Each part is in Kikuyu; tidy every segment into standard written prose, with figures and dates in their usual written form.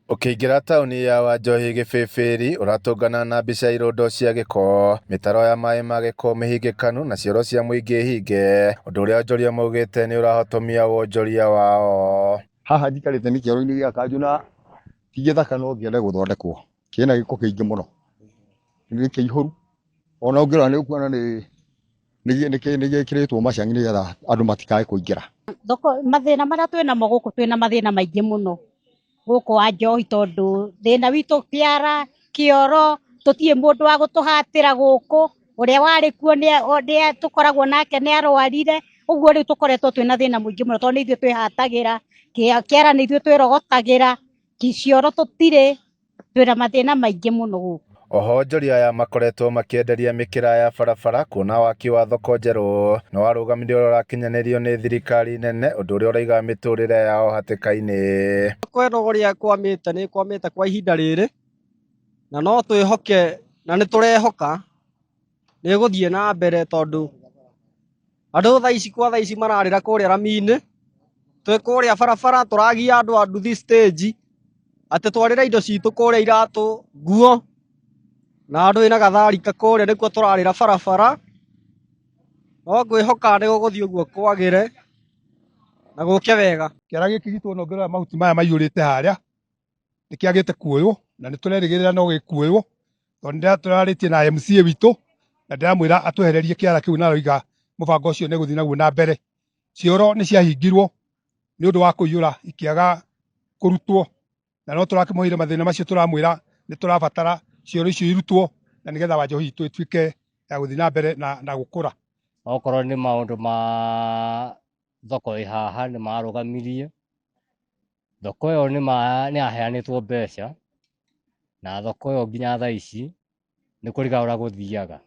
Ũkĩingĩra taũni ya Wanjohi Gĩbĩbĩri, ũratũngana na mbica ya irũndo cia gĩko, mĩtaro ya maĩ ma gĩko mĩhingĩkanu na cioro cia mũingĩ hinge, ũndũ ũrĩa onjoria maugĩte nĩũrahotomia wonjoria wao. Haha njikarĩte nĩ kĩoro-inĩ gĩa kanjũ na ti gĩthaka no kĩende gũthondekwo. Kĩna gĩko kĩingĩ mũno, nĩ kĩihũru ona ũngĩrora nĩ ũkuona nĩ gĩkĩrĩtwo macangi nĩgetha andũ matikae kũingĩra. Thoko mathĩna marĩa twĩ namo gũkũ twĩna mathĩna maingĩ mũno gũkũ Wanjohi tondũ thĩna witũ kĩara kĩoro tũtirĩ mũndũ wa gũtũhatĩra gũkũ ũrĩa warĩ kuo nĩ tũkoragwo nake nĩ arwarire ũguo rĩu tũkoretwo twĩna thĩna mũingĩ mũno tondũ nĩ ithuĩ twĩhatagĩra kĩara nĩ ithuĩ twĩrogotagĩra cioro tũtirĩ twĩna mathĩna maingĩ mũno gũkũ. Oho onjoria aya makoretwo makĩenderia mĩkĩra ya barabara kuona waki wa thoko njerũ no warũgamirio ũrĩa ũrakinyanĩrio nĩ thirikari nene ũndũ ũrĩa ũraiga mĩtũrĩre yao hatĩka-inĩ. Thoko ĩno ũrĩa ĩkwamĩte nĩ ĩkwamĩte kwa ihinda rĩrĩ na no twĩhoke na nĩ tũrehoka nĩ ĩgũthiĩ na mbere tondũ andũ thaa ici kwa thaa ici mararĩra kũrĩa rami-inĩ, twĩ kũrĩa barabara tũragia andũ a nduthi stage atĩ twarĩre indo citũ kũrĩa iratũ, nguo na andũ ĩna gatharika kũrĩa nĩkuo tũrarĩra barabara, no ngwĩhoka nĩ gũgũthiĩ ũguo kwagĩre na gũke wega. Kĩara gĩkĩ gitũ ona ũngĩrora mahuti maya maiyũrĩte harĩa nĩ kĩagĩte kuoywo na nĩ tũrerĩgĩrĩra no gĩkuoywo tondũ nĩ tũrarĩtie na MCA witũ na ndĩramwĩra atwehererie kĩara kĩu na aroiga mũbango ũcio nĩ gũthiĩ naguo na mbere. Cioro nĩ ciahingirwo nĩ ũndũ wa kũiyũra ikĩaga kũrutwo na no tũrakĩmũheire mathĩna macio tũramwĩra nĩ tũrabatara cioro icio irutwo na nĩgetha Wanjohi itũ ĩtuĩke ya gũthiĩ na mbere na gũkũra. Okorwo nĩ maũndũ ma thoko ĩ haha nĩ marũgamirie, thoko ĩyo nĩ yaheanĩtwo mbeca na thoko ĩyo nginya thaa ici nĩ kũrigarũra gũthiaga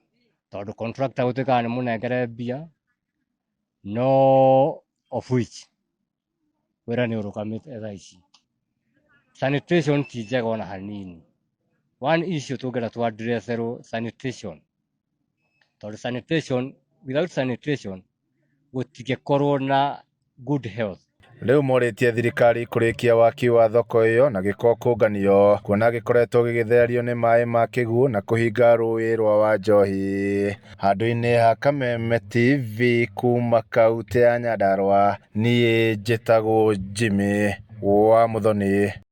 tondũ contractor gũtuĩkaga nĩ mũnengere mbia no of which wĩra nĩ ũrũgamĩte thaa ici. Sanitation ti njega ona hanini. One issue tũngĩenda tũ address sanitation tondũ sanitation, without sanitation gũtingĩkorwo na good health. Rĩu morĩtie thirikari kũrĩkia waki wa thoko ĩyo na gĩko kũnganio kuona gĩkoretwo gĩgĩthererio nĩ maĩ ma kĩguũ na kũhinga rũĩ rwa Wanjohi. Handũ-inĩ ha Kameme TV kuma kaũntĩ ya Nyandarũa, niĩ njĩtagwo Jimmy wa Muthoni.